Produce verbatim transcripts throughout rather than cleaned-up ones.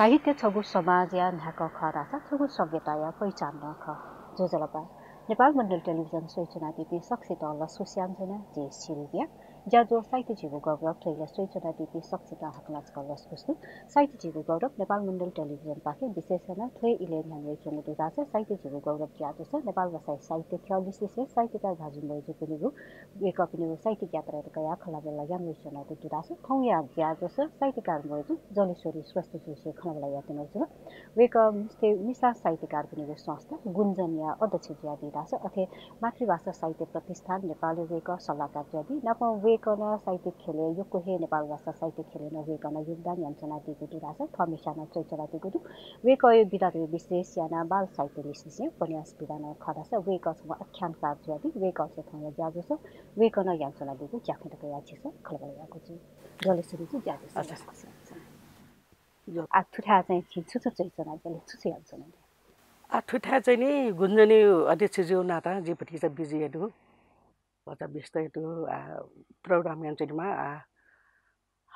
साहित्य छगू समाजया न्हाय्कः खः धाःसा छगू सभ्यताया पहिचान नं खः। ज्वजलपा। नेपाल मण्डल टेलिभिजन स्वयाच्वनादीपिं सकसितं लसकुस यानाच्वना, जि सिल्भिया। ज्याझ्वः साहित्य झीगु गौरव थ्व इलय् स्वयाच्वनादीपिं सकसितं हाकनं छकः लसकुस दु। साहित्य झीगु गौरव नेपाल मण्डल टेलिभिजनपाखें विशेष यानाः थ्व हे इलय् न्ह्यानाच्वंगु दु धाःसा साहित्य झीगु गौरव ज्याझ्वलय् नेपाल भाषाया साहित्य ख्यः लिसें साहित्यकार भाजु मय्जुपिनिगु वय्कःपिनिगु साहित्यिक यात्रायात कयाः खँल्हाबल्हा यानावयाच्वनागु दु धाःसा थौंया ज्याझ्वलय् साहित्यकार मय्जु जलेश्वरी श्रेष्ठजुलिसें खँल्हाबल्हा यानावयाच्वन। वय्कः मिस्ते मिसा साहित्यकारपिनिगु संस्था गुञ्जनया अध्यक्ष जुयादी धाःसा अथे मातृभाषा साहित्य प्रतिष्ठान नेपालय् वय्कः सल्लाहकार जुयादी। नापं वय्कलं साहित्य ख्यलय् यक्व हे नेपाल भाषा साहित्य ख्यलय् नं वय्कलं योगदान यानाच्वनादीगु दु धाःसा थःम्हेस्यां नं च्वयाच्वनादीगु दु। वय्कःया विधा दु विशेष यानाः बाल साहित्य लिसें उपन्यास विधा नं खः धाःसा वय्कः छम्ह आख्यानकार जुयादी। वय्कःयात थौंया ज्याझ्वलय् वय्कलं यानाच्वनादीगु ज्याखँयात कयाः झीसं खँल्हाबल्हा यायेगु जुइ। जलेश्वरीजु ज्याझ्वलय् अच्छा। स्वागत। आ, थुथाय् चाहिँ छिं छु छु च्वयाच्वनादिल, छु छु यानाच्वनादिल? आ, थुथाय् चाहिँ नि गुञ्जनया अध्यक्षजुया नातां जि भतिचा बिजी हे दु। भचा व्यस्त हे दु, आ, program यानाच्वनेमाः, आ,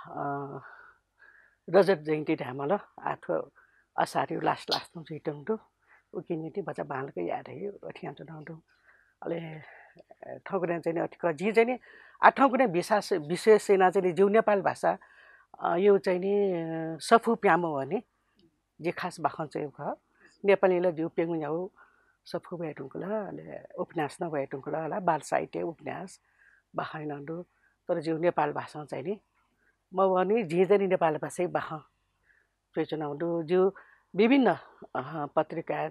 अ, रजत जयन्ती धायेमाल, आ, थ्व असारया last last नं जुइत्यंगु दु। उकिया निंतिं भचा बांलाक याये धइ, अथे यानाच्वनागु दु। अले, अ, थौंकन्हय् चाहिँ नि अथे खः, जिं चाहिँ नि, आ, थौंकन्हय् विशेष, विशेष यानाः चाहिँ नि जिगु नेपाल भाषा, अ, या चाहिँ नि, अ, सफू पिहां मवःनि। जि खास बाखं च्वयेगु खः। नेपालय् ला जिगु प्यंगू न्यागू सफू वये धुंकल, अले उपन्यास नं वये धुंकल, अले बाल साहित्य, उपन्यास, बाखं नं दु। तर जिगु नेपाल भाषां चाहिँ नि मवःनि, जिं चाहिँ नि नेपाल भाषाया बाखं च्वयाच्वनागु दु। जिगु विभिन्न, अ, पत्रिका,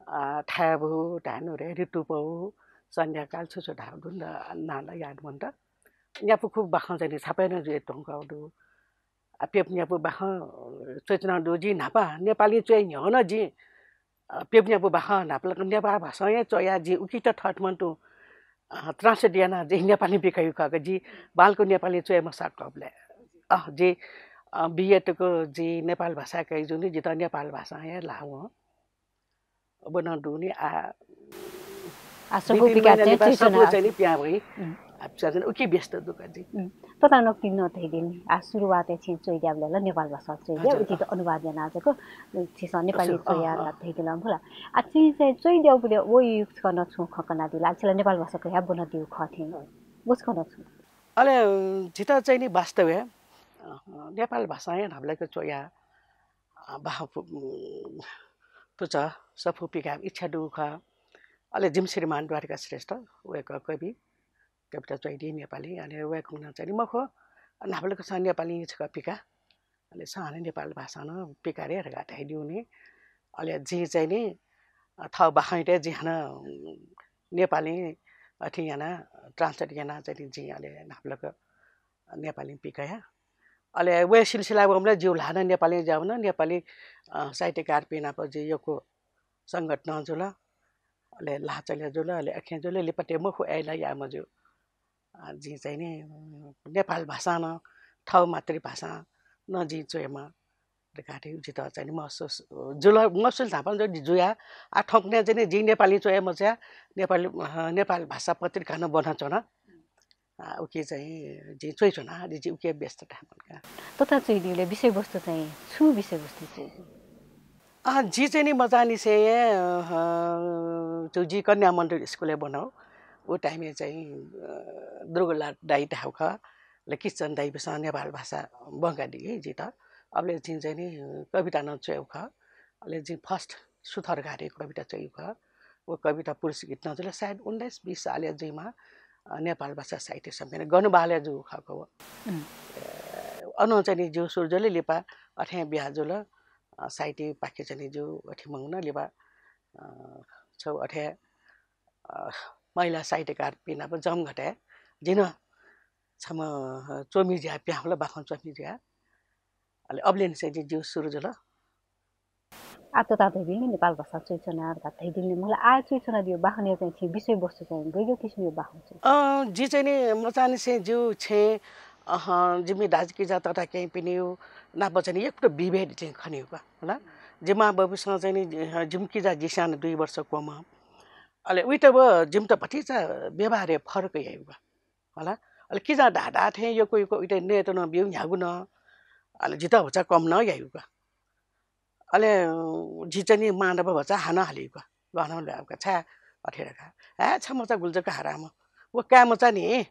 अ, थाय्भू, धायेनु रे, ऋतुपौ, सन्ध्याकाल, छु छु धाःगु दु, नां ला याद मन्त। न्यापु खुब बाखं चाहिँ नि छापय् नं जुयाच्वंगु दु। आ, प्यपु न्यापु बाखं, अ, च्वयाच्वनागु दु। जिं न्हापा नेपालय् च्वये न्ह्यः नं जिं, अ, प्यपु न्यापु बाखं न्हापालाक नेपाल भाषां हे च्वयाः जिं उकियात थःथम्हं तुं, अ, translate यानाः जिं नेपालय् पिकयागु खः का। जि बांलाक नेपालय् च्वये मसःकबलय्, अ, जि, अ, B A तक जि नेपाल भाषाय् कयागु जुनि, जितः नेपाल भाषां हे ल्हाः वं। व नं दुनि, आ, आ, सफू दुई तीन पिकाः महिना चाहिँ नेपाल च्वयाच्वना सफू चाहिँ नि पिहां वइ। उम्। आ, पिहां चाहिँ उकी व्यस्त दु का जि। उम्। ततानक तिनि नं धयादिल नि, आ, सुरुवातय् छिं च्वयाद्याःबलय् ला नेपाल भाषां च्वयाद्या, हजुर। उकियात अनुवाद यानाः जक छिसं नेपाली हजुर, अँ, च्वया अँ। धयादिल मखु ला। आ, छिं चाहिँ च्वयाद्याःबलय् व छकः नं छुं खँ कनादिल, आ, छि ला नेपाल भाषा कयाः ब्वनादीगु खः थें। हजुर। व छकः नं छुं। अले, अ, जितः चाहिँ नि वास्तवय्, अ, नेपाल भाषां हे न्हापालाक च्वयाः अ, बाखं पु-, उम्, पुचः सफू पिकायेगु इच्छा दुगु खः। अले जिमि श्रीमान द्वारिका श्रेष्ठ, वय्कः कवि, कविता च्वयादी नेपाली, अले वय्कलं चाहिँ नि मखु, न्हापालाक छं नेपालीं छकः पिका, अले छं हानं नेपाल भाषां नं पिका रे धकाः धयादिल नि। अले जिं चाहिँ नि, अ, थः बाखंयात जिं हानं, उम्, नेपालीं अथे यानाः translate यानाः चाहिँ नि जिं अले न्हापालाक नेपालीं पिकया। अले व सिलसिलाय् वःबलय् जिगु ल्हाः नं नेपालीं जुयावन, नेपाली, अ, साहित्यकारपिं नाप जिगु यक्व संगत नं जुल। अले ल्हाः चले जुल, अले अखें जुल, लिपा तय् मखु, अय् ला याये मज्यू। अ, जिं चाहिँ नि, अ, नेपाल भाषां नं, थः मातृभाषां नं जिं च्वयेमा धकाः जितः चाहिँ नि महसुस, अ, जुल, महसुस न्हापां जक जुया। आ, थौंकन्हय् चाहिँ नि जिं नेपालीं च्वये मज्यू, नेपाली, अ, नेपाल भाषा पत्रिका नं ब्वनाच्वना। आ, उकी चाहिँ जिं च्वयाच्वना, अले जि उकी व्यस्त धायेमाल का। तता च्वयादीबलय् विषयवस्तु चाहिँ छु विषयवस्तु च्वयादी? आ, जि चाहिँ नि मचांनिसें, अ, जि कन्या मण्डल स्कुलय् ब्वनागु। उ time-य् चाहिँ, अ, दुर्गालाल दाइ धाःगु खः, अले किशन दाइपिसं नेपाल भाषा ब्वंकादी जितः। अबलय् जिं चाहिँ नि कविता नं च्वयेगु खः। अले जिं first सुथर घाटे कविता च्वयेगु खः। व कविता पुरस्कृत नं जुल। सायद उन्नाइस बीस सालय् जुइमा, अ, नेपाल भाषा साहित्य सम्मेलन गणबालय् जूगु खः का व। उम्। अ, अनं चाहिँ नि जिगु सुरु जुल लिपा अथें बिहा जुल। अ, साहित्यपाखे चाहिँ नि जिगु अथे मखुनि लिपा, अ, छगू अथे, अ, महिला साहित्यकारपिं नाप जमघटे जिं नं छम्ह च्वमि जुया पिहां वल, बाखं च्वमि जुया। अले अबलय् निसें जिं जिगु सुरु जुल। आः ततां धयादिल नि नेपाल भाषां च्वयाच्वना धकाः धयादिल नि, मला आः च्वयाच्वनादीगु बाखनया चाहिँ छिं विषयवस्तु चाहिँ गय् गय् किसिमया बाखं च्वया? अँ, जि चाहिँ नि मचांनिसें जिगु छेँ, अहँ, जिमि दाजुकिजा तताकेहेँपिनिगु नाप चाहिँ नि यक्व विभेद चाहिँ खनेगु का, होला। जिमि मांबौपिसं चाहिँ नि, अ, जिमि किजा जिस्यां दुई वर्ष क्वम्ह। अले उइत व जिमित भतिचा व्यवहारय् फरक याइगु का, होला। अले किजां धाःधाः थें यक्व यक्व उइत नयेत नं ब्यू, न्ह्यागु नं। अले जितः भचा कम नं याइगु का। अले जि चाहिँ नि मां नाप भचा हानं हालीगु, ल्वानं ल्वायेगु, छाय् अथे धकाः। हे छ मचा गुलि जक हाराम्ह, व काय् मचा नि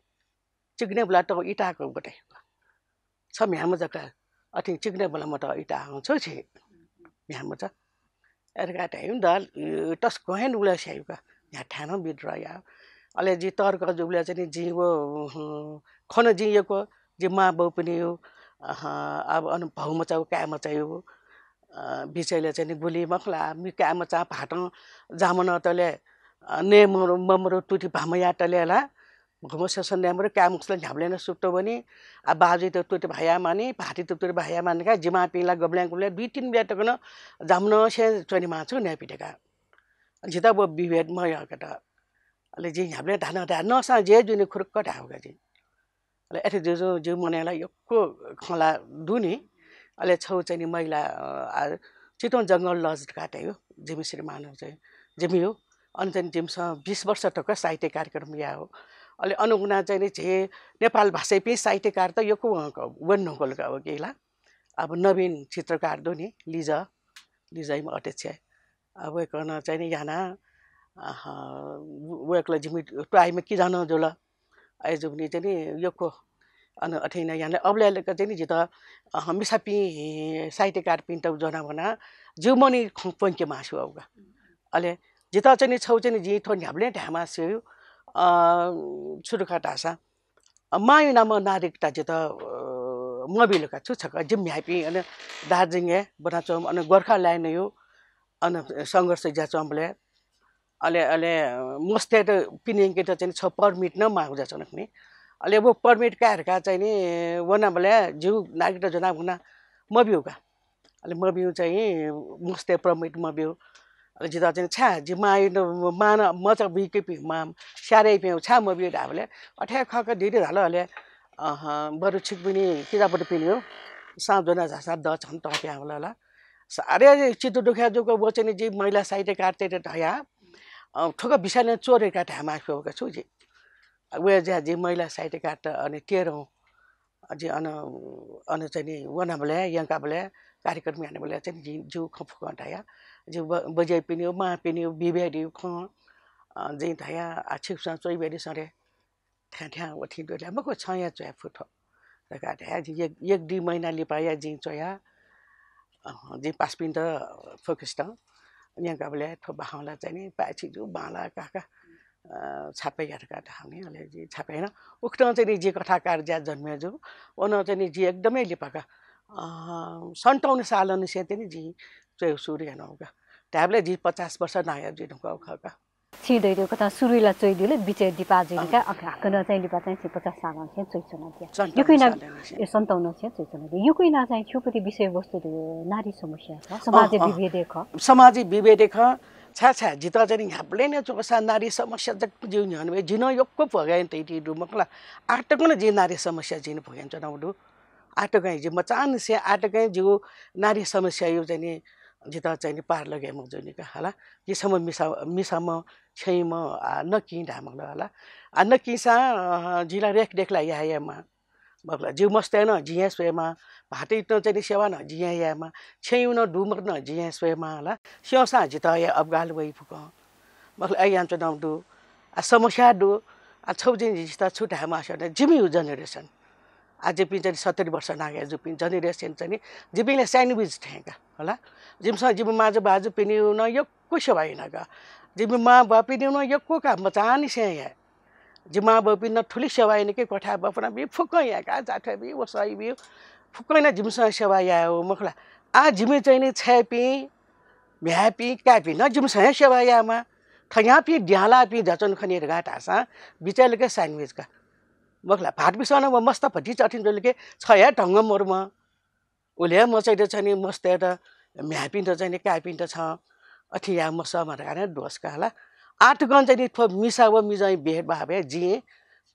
चिकने बुला तक इताक गते। छ म्ह्याय्‌म्ह जक अथे चिकने बुला मत इताक छु छि म्ह्याय्‌म्ह चा। अय्‌धकाः धायेगु नि द, तसकं हे नुगलय् स्यायेगु का। न्ह्याथाय् नं विद्रोह याः। अले जि तःधंगु जूबलय् चाहिँ नि जिं व, हँ, खन जिं यक्व जि मां बौपिनिगु, अहँ, अब अन भौ मचायेगु, काय् मचायेगु, अ, बिचय्‌लय् चाहिँ नि गुलि मखु ला, मि काय् मचा भाःतं जामनं तले, अ, नये मरु, ममरु तुति भामया तले ला, घुमसेसन नये मरु, काय् मखुसा न्ह्याबलें नं सुप्त वनी। आ, बाजुइत तुति भाया मानि, भाःतित तुति भाया मानि का, जिमापिं ला गबलें गुबलें दुई तीन बजे तक नं जामनंसे च्वनेमाः छु न्यापि धकाः। जितः व विभेद मयंकत। अले जिं न्ह्याबलें धानं धाये, नःसां जे जुइ नि खुरुक्क धायेगु का जिं। अले अथे जुजुं जिगु मनय् ला यक्व खँ ला दु नि। अले छगू चाहिँ नि महिला, अ, आ, चितवन जंगल लज धकाः धायेगु, जिमि श्रीमानगु चाहिँ, जिमिगु। अन चाहिँ नि जिमिसं बिस वर्ष तक साहित्य कार्यक्रम यायेगु। अले अन वनाः चाहिँ नि झी नेपाल भाषायापिं साहित्यकार त यक्व वंक, वने धुंकल का, वकी ला। अब नवीन चित्रकार दु नि, लिज, लिजइमा अध्यक्ष। अब वय्‌कलं चाहिँ नि यानाः, अहँ, व-, वय्‌कलं जिमि त्वाःइमा किजा नं जुल। अय्‌जूगुलिं चाहिँ नि यक्व अन अथे यानाः यानाः अबलय् लाक चाहिँ नि जितः, अहँ, मिसापिं साहित्यकारपिन्त ज्वना वनाः जिगु मनय् खँ प्वंके मास्ति वःगु का। अले जितः चाहिँ नि छगू चाहिँ नि जिं थ्व न्ह्याबलें धाये मास्ति वःगु, अ, छु धकाः धाःसा, अ, मांया नामं नागरिकता जितः, अ, मबिल का। छु छकः जिमि म्ह्याय्‌पिं अन दार्जिलिङय् ब्वनाच्वंम्ह अन गोर्खाल्यान्डया अन संघर्ष जुयाच्वंबलय् अले, अले, अ, मस्तय्‌त पिने यंकेत चाहिँ नि छगू permit नं माःगु जुयाच्वन खनी। अले व permit काये धकाः चाहिँ नि वनाबलय् जिगु नागरिकता ज्वना वना मब्यू का। अले मब्यू चाहिँ मस्तय् permit मब्यू। अले जितः चाहिँ नि छाय् जि मां, मां न मचा बुइकेपिं मां स्यारेपिं छाय् मब्यू धाःबलय् अथे खः का दिदी धाल। अले, अहँ, बरु छिकपिनि किजापुतपिनिगु सां ज्वना झासँ द छन्त पिहां वल ला। सारे चित्त दुःख जूक व चाहिँ नि जि महिला साहित्यकारतय्‌त धया, अ, थुक विषयलय् च्वः धकाः धाये मास्ति वःगु का छु जि। वया ज्या जि महिला साहित्यकारत अन तेह्रौं, अ, जि अन, अन चाहिँ नि वनाबलय्, यंकाबलय्, कार्यक्रम यानाबलय् चाहिँ नि जिं जिगु खँ फुक्कं धया। जिगु ब-, बज्याइपिनिगु, मांपिनिगु विभेदया खँ, अ, जिं धया, आ, छिकपिन्सं च्वइबलय् सरे। थ्यां थ्यां वथें दु ला मखु, छं हे च्वये फु थ्व धकाः धया। जिं एक, एक दुई महिना लिपाया जिं च्वया, अ, जिं पासापिन्त फोकस तं न्यंकाबलय् थ्व बाखं ला चाहिँ नि पाय्‌छि जू बांला काका, अ, छापय् या धकाः धाःगु नि। अले जिं छापय् याना। उकथं चाहिँ नि जि कथाकार ज्या जन्मे जू। व नं चाहिँ नि जि एकदमै लिपा का, अ, सन्ताउन्न सालंनिसें चाहिँ नि जिं च्वयेगु सुरु यानागु का। धायेबलय् जि पचास वर्ष नाया जुइ धुंकागु खः का। छिं धयादीगु कथं सुरुइ ला च्वइदिल, बिचय् दिपा जुइनि का, अ, हाकनं चाहिँ लिपा चाहिँ छिं पचास सालंनिसें च्वइच्वनादिया। सन्ताउन्न यक्व याना, सालंनिसें। ए, सन्ताउन्नंनिसें च्वइच्वनादिया। यक्व याना चाहिँ छिगु प्रति विषयवस्तु दु, नारी समस्या खः, समाजय् अ, अ। विभेदय् खः। समाजय् विभेदय् खः। छाय्, छाय्, जितः चाहिँ नि न्ह्याबलें नं च्वंसा नारी समस्या जक जिगु न्ह्यःने वइ। जिं नं यक्व भोगय् तइति दु मखु ला। आः तक नं जिं नारी समस्या जिं भोगय् च्वनागु दु। आः तकं जि मचांनिसें आः तकं जिगु नारी समस्याया चाहिँ नि जितः चाहिँ नि पार लगे मजुनि का हला। जि छम्ह मिसा, मिसाम्ह, छेँय्‌म्ह, आ, नकिं धायेमाल हला। आ, नकिंसां, अ, जि ला रेखदेख ला याये यायेमाः। मखु ला, जिगु मस्तय् नं जिं हे स्वयेमाः, भाःतयात नं चाहिँ नि सेवा नं जिं हे यायेमाः, छेँय् नं दुम्हत नं जिं हे स्वयेमाः हला। स्यंसां जितः हे अबगाल वइ फुक्कं। मखु ला, अय् यानाच्वनागु दु। आ, समस्या दु। आ, छगू जिं जितः छु धायेमास्ति वना, जिमिगु generation। आ, जिपिं चाहिँ नि सत्तरी वर्ष नाघे जूपिं generation चाहिँ नि, जिपिं ला sandwich थें का हला। जिमिसं जिमि माजु भाजुपिनिगु नं यक्व सेवा याना का। जिमि मां बुवापिनिगु नं यक्व का, मचांनिसें हे। जिमि मां बुवापिं नं थुलि सेवा याना कि क्वथाय् बफुना बी फुक्कं याये का, जाथ्वय् बी, वसः बी, फुक्कं याना जिमिसं सेवा याये मखु ला। आ, जिमि चाहिँ नि छय्‌पिं, म्ह्याय्‌पिं, काय्‌पिं नं जिमिसं हे सेवा यायेमाः। थज्याःपिं द्यालापिं जुयाच्वन खनी धकाः धाःसां बिचय् लके sandwich का। मखु ला, भाःतपिन्सं नं व मस्त भतिचा अथें जुल कि छ हे ढंगं मरुम्ह। उलि हे मचायात चाहिँ नि मस्तय्‌त, म्ह्याय्‌पिन्त चाहिँ नि काय्‌पिन्त छं अथे याये मसःम्ह धकाः नं दोष का हला। आः तकं चाहिँ नि थ्व मिसा व मिजंया भेदभाव हे जिं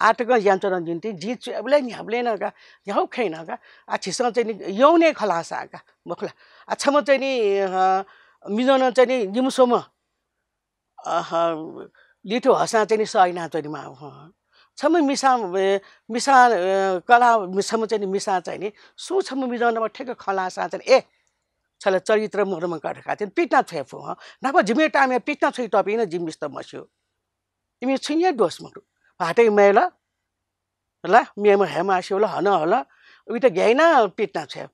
आः तकं यानाच्वनागु निंतिं जिं च्वयेबलय् न्ह्याबलें नं का, न्ह्यागु खँय् नं का। आ, झीसं चाहिँ नि यौनय् खँ ल्हाःसां का, मखु ला। आ, छम्ह चाहिँ नि, अ, मिजं नं चाहिँ नि निम्ह स्वम्ह अह, लिथ्व हःसां चाहिँ नि सह यानाच्वनेमाः। अहँ। छम्ह मिसां, ए, मिसां, अ, कलाः, छम्ह चाहिँ नि मिसां चाहिँ नि, सु छम्ह मिजं नाप ठ्याक्क खँ ल्हाःसां चाहिँ नि, ए, छला चरित्र मदुम्ह का धकाः चाहिँ पितिना छ्वये फु हँ। न्हापा जिमि time-य् पितिना छ्वइतःपिं नं जिमिसं मस्यू। इमि छुं हे दोष मदु। भाःतय् मय् ला, ला, मेम्ह हे मास्यू ला, हनं हल, उइत ग्याइना पितिना छ्वये।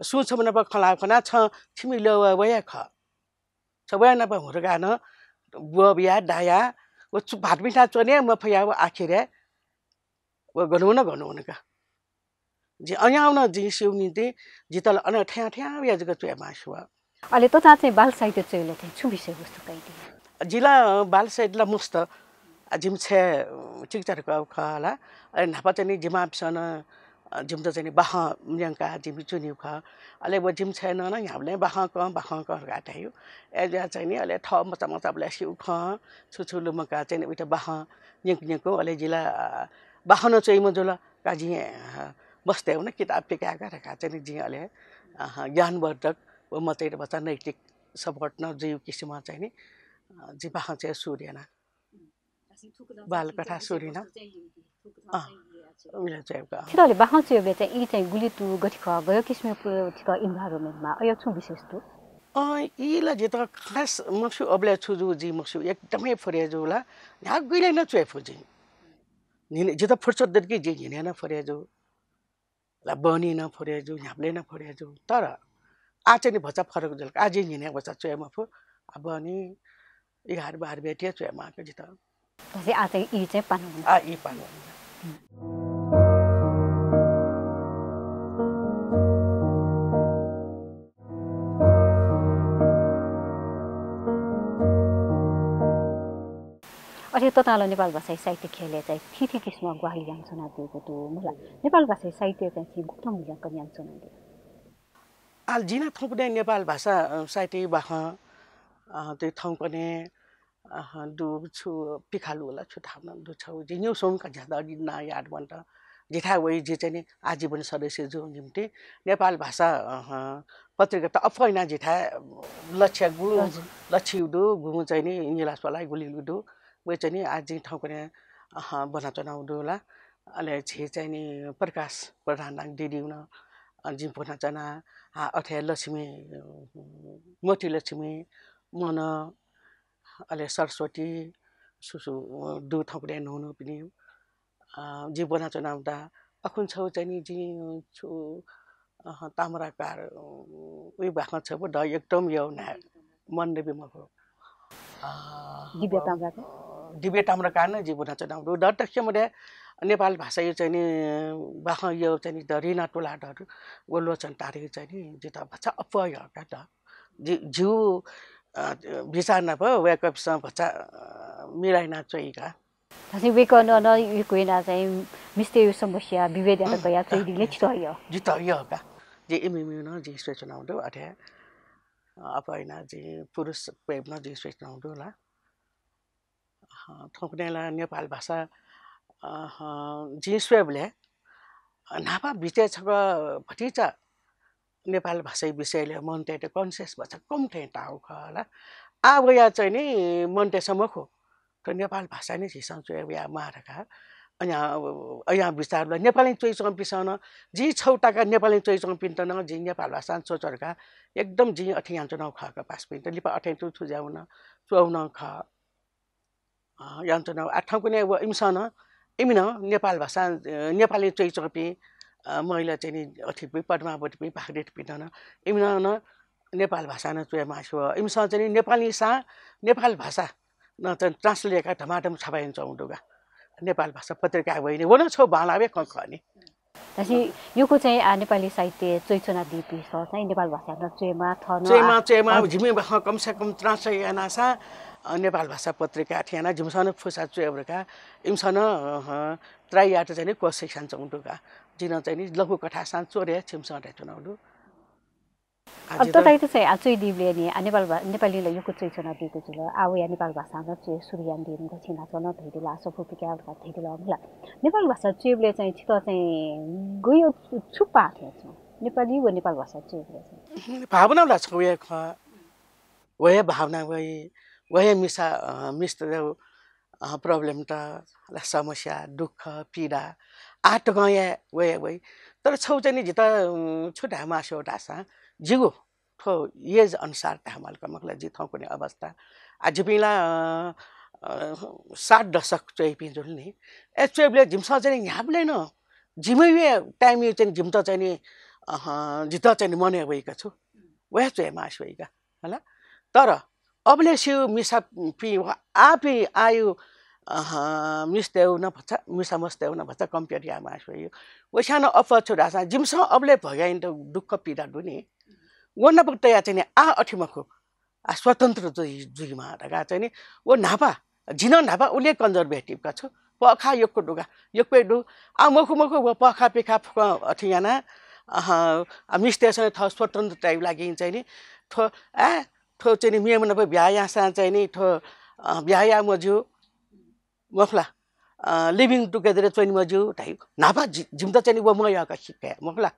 सुं छम्ह नाप खँ ल्हाः खना, छ छिमि ल्यः वया खः। छ वया नाप हुर्काः नं ब्वः बिया, दाया, व छु भाःपिन्थाय् च्वने मफया, व आखिरय् व गनु वन, गनु वन का। जि अज्याःगु नं जिं स्यू निंतिं जितः ला अन थ्यां थ्यां वया जक च्वये मास्यू। अले ततां चाहिँ बाल साहित्य च्वयेबलय् चाहिँ छु विषयवस्तु कयादी? जि ला, अ, बाल साहित्य ला मस्त, अ, जिमि छय्, अ, चिकिचाधुकःगु खः ला। अले न्हापा चाहिँ नि जिमि मांपिसं नं, अ, जिमित चाहिँ नि बाखं न्यंकाः जिमि च्वनीगु खः। अले व जिमि छय् नं, नं न्ह्याबलें बाखं कं, बाखं कं धकाः धाइगु। अय्‌जुयाः चाहिँ नि अले थः मचा मचाबलय् स्यूगु खँ, छु छु लुमंकाः चाहिँ नि उइत बाखं न्यंकु न्यंकु अले जि ला, अ, बाखं नं च्वइम्ह जुल। का जिं, अ, मस्तय् वन किताब पिकायेका धकाः चाहिँ नि जिं अले, अ, ज्ञानवर्धक व मचाइत भचा नैतिक support नं जुइगु किसिमं चाहिँ नि, अ, जिं बाखं च्वये सुरु याना। बालकथा सुरु याना। अँ, उलि च्वयेगु का। छितः अले बाखं च्वयेबलय् चाहिँ ई चाहिँ गुलि तु, गथे खः, गय् किसिमय् पु-, छितः environment मा, अय् छुं विशेष दु? अँ, ई ला जितः खास मस्यू, अबलय् छु जू जिं मस्यू, एकदमै फुरे जू ला, न्ह्यागुलिइ नं च्वये फु जिं। न्हिने, जितः फुर्सद दत कि जिं न्हिने नं फुरे जू। ला बहनी नं फुरे जू, न्ह्याबलें नं फुरे जू। तर आः चाहिँ नि भचा फरक जुल। आः जिं न्हिने भचा च्वये मफु। आः बहनी एघार बाह्र बजे ति च्वये माःगु जितः। भचा आः चाहिँ ई चाहिँ पानु। आः ई पानु। अथे ततां ला नेपाल भाषाया साहित्य ख्यलय् चाहिँ थीथी किसिमं ग्वाहालि यानाच्वनादीगु दु, मला। नेपाल भाषाया साहित्य चाहिँ छिं गुकथं मूल्यांकन यानाच्वनादी? आः जिं नं थौंकन्हय् नेपाल भाषा, अ, साहित्यया बाखं, अ, थौंकन्हय्, अ, दु छु पिखालु ला छु धाःगु नं दु छगू। जिं न्यू स्वंगू का झ्यात, जिं नां याद मन्त। जिथाय् वइ, जि चाहिँ नि आजीवन सदस्य जुइगु निंतिं नेपाल भाषा, अ, पत्रिका त अप्वः यानाः जिथाय् लछिया गु, हजुर। लछिया दु, गुगुं चाहिँ नि निला स्वलाया गुलिगु दु। वइ चाहिँ नि आः जिं थौंकन्हय्, अ, ब्वनाच्वनागु दु ला। अले झी चाहिँ नि प्रकाश प्रधान नां दिदीगु नं, अ, जिं ब्वनाच्वना। आः अथे लक्ष्मी, अ, मोती लक्ष्मी, मन, अले सरस्वती, सु सु, अ, दु थौंकन्हय् न्हून्हूपिनि। अ, जिं ब्वनाच्वनागु दा। अखुन छगू चाहिँ नि जिं छु, अ, ताम्राकार, अ, उइ बाखं छगू द एकदम यः नायः मन नबी मखु। अ, दिव्या ताम्राकार? अ, दिव्या ताम्राकार नं जिं ब्वनाच्वनागु दु। द तस्कं मध्ये नेपाल भाषाया चाहिँ नि बाखं यः चाहिँ नि द रिना तुलाधर व लोचन तारे चाहिँ नि जितः भचा अप्वः यः का द। जि-, जिगु, अ, बिचाः नाप वय्कःपिसं भचा, अ, मिलाइना च्वइ का। धाःसा वय्कलं नं यक्व यानाः चाहिँ मिस्तय् समस्या विभेद यात कयाः च्वइदीगुलिं छितः यः। जितः यः का। जिं इमिमिगु नं जिं स्वयाच्वनागु दु, अथे, अ, अप्वः यानाः जिं पुरुष प्रेम नं जिं स्वयाच्वनागु दु ला। अ, थौंकन्हय् ला नेपाल भाषा, अ, जिं स्वयेबलय्, अ, न्हापा बिचय् छकः भतिचा नेपाल भाषाया विषयलय् मनूतय्त conscious भचा कम थें ताःगु खः ला। आः वयाः चाहिँ नि मनूतय्सं मखु, थ्व नेपाल भाषा नि झीसं च्वये वयाः माः धकाः अज्यां, अज्यां बिचाः दु ला। नेपालय् च्वइच्वंपिन्सं नं, जिं छगू ताकाः नेपालय् च्वइच्वंपिन्त नं जिं नेपाल भाषां च्वच्व धकाः एकदम जिं अथे यानाच्वनागु खः का पासापिन्त। लिपा अथें तुं थुज्याः वन, च्वःगु नं खः। अ, यानाच्वनागु। आः थौंकन्हय् व इमिसं नं, इमि नं नेपाल भाषां, अ, नेपालय् च्वइच्वंपिं, अ, महिला चाहिँ नि अथे पद्मावतीपिं, भागीरथीपिन्त नं, इमिसं नं नेपाल भाषां नं च्वये मास्ति वः। इमिसं चाहिँ नि नेपालीसां नेपाल भाषा नं चाहिँ translate याकाः धमाधम छापा यानाच्वंगु दु का। नेपाल भाषा पत्रिकाय् वइनि, व नं छगू बांलाःगु खँ खः नि। धाःसा यक्व चाहिँ, आ, नेपाली साहित्य च्वइच्वनादीपिन्सं चाहिँ नेपाल भाषां नं च्वयेमाः, थः नं च्वयेमाः, आ, च्वयेमाः, अ, जिमि बाखं कम से कम translate यानाः सां, अ, नेपाल भाषा पत्रिकाय् थें यानाः जिमिसं नं फुसा च्वये धकाः इमिसं नं, अ, try यायेत चाहिँ नि कोसिस यानाच्वंगु दु का। जिं नं चाहिँ नि लघु कथासां च्वरे छिमिसं धयाच्वनागु दु। आ, अब जितः तताइत चाहिँ आ च्वइदीबलय् नि, आ, नेपाल भा-, नेपालीं ला यक्व च्वइच्वनादीगु जुल। आ वयाः नेपाल भाषां नं च्वये सुरु यानादीगुलिं गथे यानाच्वन धइदिल, आ, सफू पिकायेगु धकाः धइदिल, मला। नेपाल भाषा च्वयेबलय् चाहिँ छितः चाहिँ गय् छु पाः थें च्वं? नेपाली व नेपाल भाषा च्वयेबलय् चाहिँ? भावना ला छगू हे खः। व हे भावना वइ, व हे मिसा, अ, मिस्तय्गु, अ, problem त, ला समस्या, दुःख, पीडा, आः तकं हे वइ, वइ। तर छगू चाहिँ नि जितः, अ, छु धाये मास्ति वः धाःसा, जिगु थ्व age अनुसार धायेमाल का, मखुला, जि थौंकन्हय् अवस्था। आ, जिपिं ला, अ, अ, सात दशक च्वइपिं जुल नि। ए, च्वइबलय् जिमिसं चाहिँ न्ह्याबलें नं जिमिगु time य् चाहिँ जिमित चाहिँ नि, अहं, जितः चाहिँ नि मनय् वइका छु। व हे च्वयेमास्ति वइका। हला? तर अबलय् स्यू मिसापिं व आःपिं आःयु, अहं, मिस्तय् नं भचा, मिसा मस्तय् नं भचा compare यायेमास्ति वइगु। वस्यां नं अप्वः छु धाःसा जिमिसं अबलय् भोगय् यानातःगु दुःख पीडा दु नि। व नाप तयाः चाहिँ नि आः अथे मखु, आ, स्वतन्त्र जुइ, जुइमाः धकाः चाहिँ नि व न्हापा, जि नं न्हापा उलि conservative का छु। पःखाः यक्व दु का, यक्व दु। आ, मखु, मखु, व पःखाः पिखाः फुक्कं अथे यानाः, अहं, आ, मिस्तय्सं थः स्वतन्त्रताया लागि चाहिँ नि थ्व, आ, थ्व चाहिँ नि मेम्ह नाप ब्याहा याःसां चाहिँ नि थ्व, अ, ब्याहा याये मज्यू, मखुला, अ, living together च्वने मज्यू धाइ। न्हापा जि-, जिमित चाहिँ नि व मयः का सिक्क, मखुला।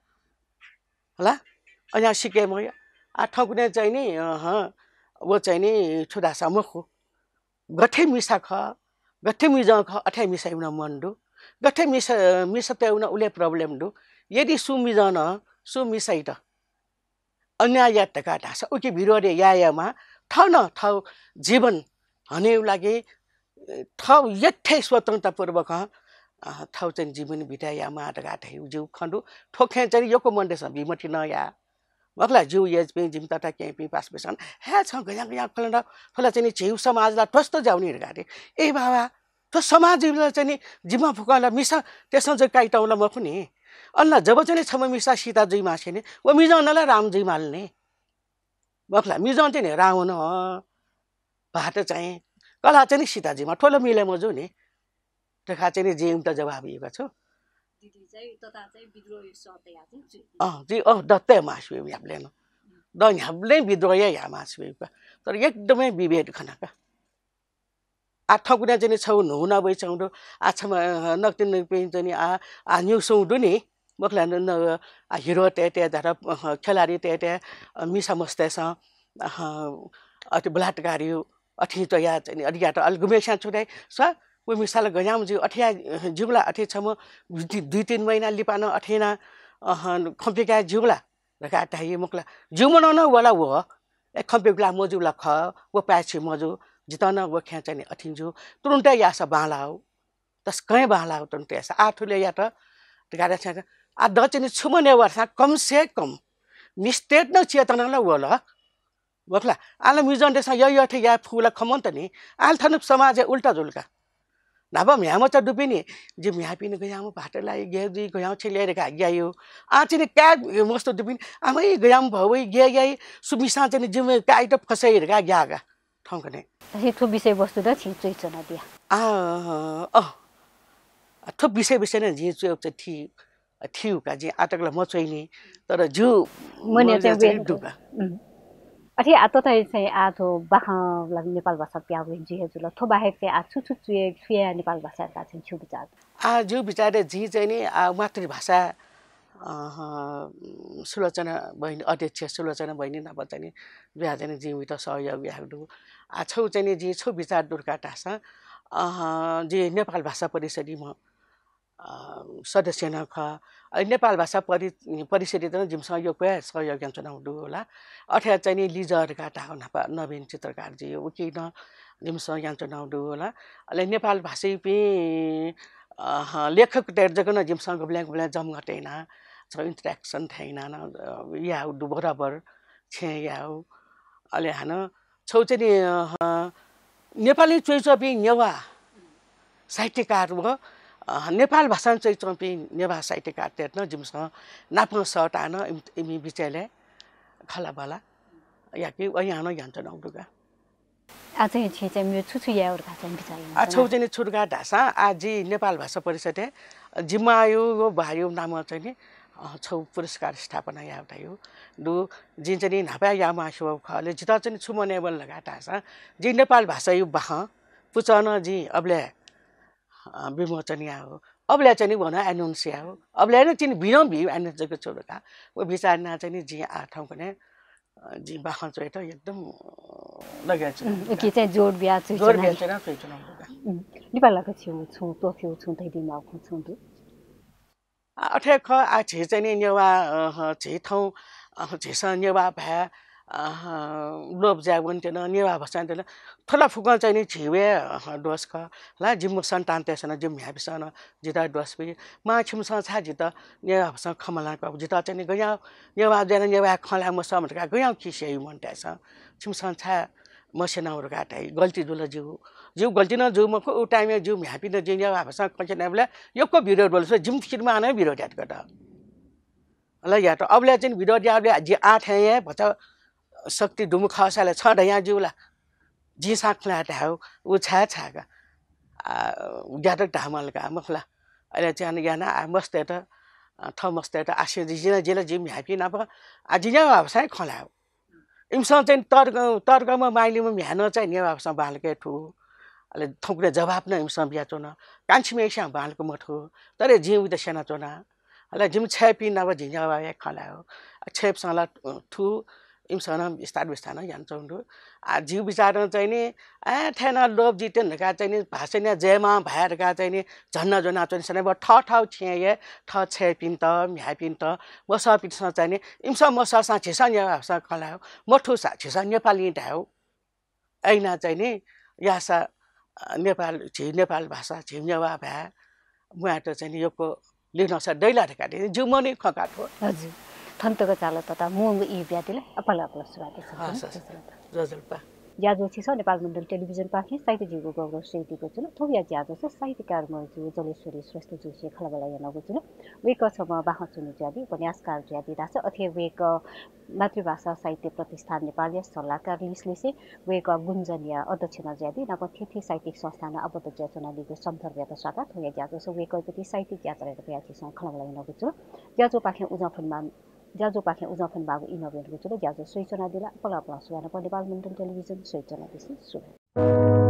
हला? अज्याःगु सिक्क मयः। आ, थौंकन्हय् चाहिँ नि, अहं, व चाहिँ नि छु धाःसा मखु। गथे मिसा खः, गथे मिजं खः, अथे मिसायागु नं मन दु। गथे मिसा, मिसातय्गु नं उलि problem दु। यदि सुं मिजं नं सुं मिसायात अन्याय यात धकाः धाःसा उकी विरोध याये यायेमाः, थः नं थःगु जीवन हनेगु लागि, अ, थः यथें स्वतन्त्रतापूर्वकं, अ, थःगु चाहिँ जीवन बिताये यायेमाः धकाः धइगु जिगु खँ दु। थ्व खँय् चाहिँ नि यक्व मनूतय्सं बिमति नं याः। मखुला, जिगु age पिं, जिमि तताकेहेँपिं पासापिंसं, "हे, छं गज्यां गज्यां खँ ल्हाना, थ्व ला चाहिँ नि झीगु समाज ला ध्वस्त जुइ नि" धकाः धाइ। ए बाबा, थ्व समाजय् ला चाहिँ नि जिमिसं फुक्कं ला मिसातय्सं जक काइतःगु ला मखु नि। अन ला जब चाहिँ नि छम्ह मिसा सीता जुइमास्ति नि, व मिजं नं ला राम जुइमाल नि। मखुला, मिजं चाहिँ नि रावण हं, भाःत चाहिँ, कलाः चाहिँ नि सीता जुइमाः, थ्व ला मिले मजू नि धकाः चाहिँ नि जिं इमित जवाफ बियागु छु। दिदी चाहिँ तता चाहिँ विद्रोह सः तयाः चाहिँ च्वइ। अँ, जि, अँ, द तयेमास्ति वइ न्ह्याबलें नं। द न्ह्याबलें विद्रोह हे यायेमास्ति वइ का। तर एकदमै विभेद खना का। आ, थौंकन्हय् चाहिँ नि छगू न्हू नं वइच्वंगु दु। आ, छम्ह, अ, नकतिनि नकतिनि चाहिँ नि, आ, आ, न्हू सुं दु नि। मखुला, न, न, आ, hero तय्‌तय् धाःसा, अ, खेलाडी तय्‌तय्, अ, मिसा मस्तय्‌सं, अ, अथे बलात्कार याः, अथे च्वयाः चाहिँ नि, अथे यात अले गुम्हेस्यां छु धाइ, "स्व, व मिसा ला गज्याःम्ह जुइ, अथे याः, अ, ज्यू ला, अथे छम्ह दुई, दुई तीन महिना लिपा नं अथे यानाः, अ, खँ प्यंकाः ज्यू ला?" धकाः धाइ, मखुला। ज्यू मनं नं व ला व, ए, खँ प्यंकू ला मजू ला खः, व पाय्‌छि मजू, जितः नं व खँय् चाहिँ नि अथे ज्यू, तुरुन्त याःसा बांलाः। तसकं बांलाः तुरुन्त याःसा। आः थुलि यात धकाः धाःसा, आ, द चाहिँ नि छु मने वःसा कम से कम मिस्तय्त नं चेतना ला वल। मखुला, आः ला मिजंतय्सं यः यः थें याये फु ला खँ मन्त नि। आः ला थन समाजय् उल्टा जुल का। न्हापा म्ह्याय्‌मचा दुपिनि, जि म्ह्याय्‌पिनि गज्याःम्ह भाःत लाइ, गय् जुइ, गज्याःम्ह छेँ ल्यइ धकाः ग्याइ। आः चाहिँ नि काय् मस्त दुपिनि, आमै गज्याःम्ह भौ वइ, गय् याइ, सु मिसां चाहिँ नि जिमि काय्‌यात फसइ धकाः ग्याः का। थौंकन्हय्। अथे थ्व विषयवस्तु नं छिं च्वइच्वनादिया। आ, अ, अ, थ्व विषय, विषय नं जिं च्वयेगु चाहिँ थी, थीगु का, जिं आः तक ला मच्वइनि, तर जिगु मनय् मनय् चाहिँ चाहिँ वेदना दु का। उम्। अथे आः तताइ चाहिँ आः थ्व बाखं ला नेपाल भाषा प्याःगु हे जुइ हे जुल। थ्व बाहेक चाहिँ आः छु छु च्वये, छु याये नेपाल भाषा धकाः चाहिँ छिगु बिचार? आ, जिगु बिचारय् जिं चाहिँ नि, आ, मातृभाषा अ, सुलोचना बहिनी, अध्यक्ष सुलोचना बहिनी नाप चाहिँ नि जुयाः चाहिँ नि जिं उइत सहयोग याःगु दु। आ, छगू चाहिँ नि जिं छु बिचार दु धकाः धाःसा, अ, जि नेपाल भाषा परिषदया, अ, सदस्य नं खः। अले नेपाल भाषा परि-, परिषदयात नं जिमिसं यक्व हे सहयोग यानाच्वनागु दु होला। अथे चाहिँ नि लिजः धकाः धाःगु न्हापा नवीन चित्रकारजी, उकी नं जिमिसं यानाच्वनागु दु होला। अले नेपाल भाषीपिं, अ, लेखकतय् जक नं जिमिसं गुबलें गुबलें जमघट याना, छगू interaction थें याना नं, अ, याःगु दु बराबर, छेँ याःगु। अले हानं छगू चाहिँ नि, अ, नेपालय् च्वइच्वंपिं नेवाः साहित्यकार व, अ, नेपाल भाषां च्वइच्वंपिं नेवाः साहित्यकारतय्त नं जिमिसं नापं सःताः नं इमि, इमि बिचय् खँल्हाबल्हा याके व याना नं यानाच्वनागु दु का। आः चाहिँ छिं चाहिँ मेगु छु छु यायेगु धकाः चाहिँ बिचाः यानाच्वना? आः छगू चाहिँ नि छु धकाः धाःसा, आः जि नेपाल भाषा परिषदय् जिमाःया व बाःया नामं चाहिँ नि, अ, छगू पुरस्कार स्थापना यायेगु धइगु दु। जिं चाहिँ नि न्हापा यायेमास्ति वःगु खः। अले जितः चाहिँ नि छु मनय् वल धकाः धाःसा, जि नेपाल भाषाया बाखं पुचः नं जिं अबलय्, अ, विमोचन याःगु। अबलय् चाहिँ नि व नं announce याःगु। अबलय् नं चाहिँ नि बी नं बी, announce जक च्वं धकाः। व बिचाः यानाः चाहिँ नि जिं आः थौंकन्हय् अ, जिं बाखं च्वयेत एकदम, अ, लगे च्वना। उम्, उकी चाहिँ जोड बियाः च्वइच्वना। जोड बियाः च्वना, च्वइच्वना। उम्, लिपा लाक छिगु छुं त्वःफिगु छुं धयादी माःगु खँ छुं दु? आ, अथे खः, आ, झी चाहिँ नि नेवाः, अ, ह, झी थौं, अ, झीसं नेवाः भाय्, अ, लोभ जाय् वनेत्यन, नेवाः भाषां त्यन। थ्व ला फुक्कं चाहिँ नि झीगु हे, अ, दोष खः। ला जिमि सन्तानतय्‌सं नं, जिमि म्ह्याय्‌पिन्सं नं जितः दोष बी। मां छिमिसं छाय् जितः नेवाः भाषां खँ मल्हानागु? जितः चाहिँ नि गज्याःगु नेवाः जुयाः नं नेवाः खँ ल्हाये मसःम्ह धकाः गज्याःगु खिसय् मनूतय्‌सं। छिमिसं छाय् मस्यनागु धकाः धाइ। गलती जुल जिगु। जिगु गलती नं जू मखु, उ time-य् जिमि म्ह्याय्‌पिन्त जिं नेवाः भाषां खँ ल्हानाबलय् यक्व विरोध वल। सो जिमि किरमा नं विरोध यात। अले यात। अबलय् चाहिँ विरोध याःबलय् जि आः थें हे भचा शक्ति दुम्ह खःसालय् छं धयां ज्यू ला? जिं सां खँ ल्हाये धायेगु, उ छाय् छाय्‌का? आ, ज्यात धाःम्ह ला का, मखु ला? अले चाहिँ याना, आ, मस्तय्‌त, अ, थः मस्तय्‌त आशिष जिं, जिं ला जिमि म्ह्याय्‌पिं नाप, आ, जिं नेवाः भाषां खँ ल्हायेगु। इमिसं चाहिँ तर्क, तर्कम्ह माइलिम्ह म्ह्याय् नं चाहिँ नेवाः भाषां बांलाक हे थू। अले थौंकन्हय् जवाफ नं इमिसं बियाच्वन। कान्छिम्हय्‌सियां बांलाक मथू, तर जिं उइत स्यनाच्वना। अले जिमि छय्‌पिं नाप जिं नेवाः भाय् खँ ल्हायेगु। आ, छय्‌पिन्सं ला, अ, थू, इमिसं नं बिस्तार बिस्तार नं यानाच्वंगु दु। आ, जिगु विचारं चाहिँ नि, अ, थथे नं लोभ जुइत्यन धकाः चाहिँ नि, भाषां नं जयमां भाय् धकाः चाहिँ नि, झन्ना ज्वनाच्वने सनाबलय् थःथःगु छेँय् हे, थः छय्‌पिन्त, म्ह्याय्‌पिन्त, मसःपिन्सं चाहिँ नि, इमिसं मसःसां झीसं नेवाः भाषां खँ ल्हायेगु, मथूसा झीसं नेपालीं धायेगु। अय्‌नं चाहिँ नि याःसा, अ, नेपाल, झी नेपाल भाषा, झी नेवाः भाय् म्वायेत चाहिँ नि यक्व लिधंसा दइ ला धकाः जिगु मनय् खँ का थ्व। हजुर। थन तक चाल तता मुंगु ई बियादिल। अपाल अपाल सुभाय् देछानाच्वना। हस्, हस्। ज्वजलपा। ज्याझ्वः छिसं नेपाल मण्डल टेलिभिजनपाखें साहित्य जीवया गौरव स्वयादीगु जुल। थौंया ज्याझ्वलय् साहित्यकार मय्‌जु जलेश्वरी श्रेष्ठजुसे खँल्हाबल्हा यानागु जुल। वय्‌कः छम्ह बाखंच्वन्हु जुयादी, उपन्यासकार जुयादी धाःसा अथे वय्‌कः मातृभाषा साहित्य प्रतिष्ठान नेपालया सल्लाहकार लिसें लिसें वय्‌कः गुञ्जनया अध्यक्ष नं जुयादी, नापं थीथी साहित्यिक संस्थां आबद्ध जुयाच्वनादीगु सन्दर्भयात स्वाकाः थौंया ज्याझ्वलय् वय्‌कःया प्रति साहित्यिक यात्रायात वयाः झीसं खँल्हाबल्हा यानागु जुल। ज्याझ्वःपाखें उजं फ्वनेमाः, ज्याझ्वःपाखें उजं फ्वनेमाःगु ई नं ब्वनेगु जुल। ज्याझ्वः स्वयाच्वनादिल। अपाल अपालं सुभाय् नापं नेपाल मण्डल टेलिभिजन स्वयाच्वनादिसँ। सुभाय्।